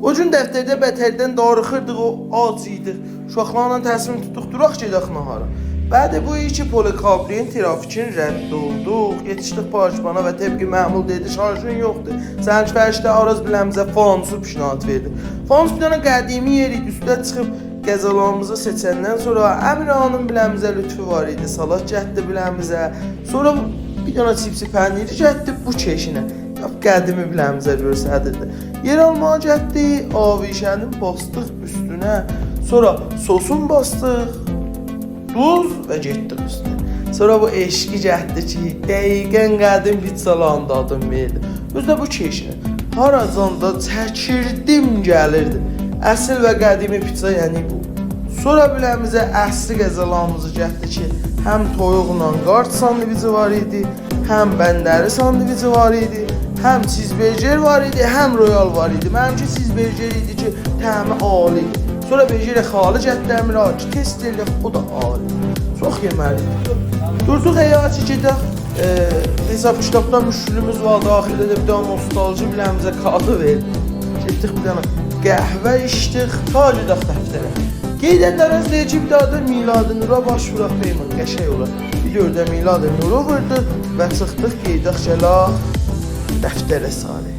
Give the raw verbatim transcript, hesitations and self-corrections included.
او گون دفترده بتردن داریخیردیق، او آج ایدیک. اوشاقلارلا تصمیم توتدوق، دوراق گئدک ناهارا. بعد بو ایکی پل کابری‌نین ترافیکین رد اولدوق. یئتیشدیک پارکبانا و طبق معمول دئدی: «شارژین یوخدور.» سنج فرشته آراز بیله‌میزه فانوسو پیشنهاد وئردی. فانوس بیر دنه قدیمی یئر ایدی، اوسته چیخیب غذالاریمیزی سئچندن سونرا امیر آغانین بیله‌میزه لطفو وار ایدی. سالاد گتدی بیله‌میزه. سونرا بیر دنه چیپسی پنیری گتدی بو کئشینه. قدیمی بیله‌میزه گؤرسدیردی. یئرآلمانی گتدی، آویشه‌نین باسدیق اوستونه. سونرا سسون باسدیق، دوز و گئتدیک اوسته. سونرا بو عشقی گتدی کی، دقیقاً قدیم پیتزالارین دادینی وئردی. اؤزو ده بو کئشینه. هاراجان دا چکیردیم گلیردی. اصل و قدیمی پیتزا، یعنی بو. سونرا بیله‌میزه اصلی غذالاریمیزی گتدی کی، هم تویوقلا قارچ ساندویچی وار ایدی، هم بندری ساندویچی وار ایدی، هم چیزبرگر وار ایدی، هم رویال وار ایدی. منیمکی چیزبرگر ایدی کی، طعمی عالی ایدی. سونرا برگر خالی گتدی امیر آغا کی، تست ائله‌یک، او دا عالی. چوخ یئمه‌لی ایدی. دوردوق حیاط کی، گئدک، ائ، حساب کیتابدا مشکلیمیز واردی. آخیردا دا بیر دنه نوستالژی بیله‌میزه کادو وئردی. گئتدیک بیر دنه قهوه ایچدیک، تا گئدک دفتره. قئییدنده آراز دئییر کی، بیر دنه ده میلاد نورا باش ووراق، پیمان، قشنگ اولار. بیر دؤرده میلاد نورو ووردو و چیخدیق، گئدک گلک دفتره ساری.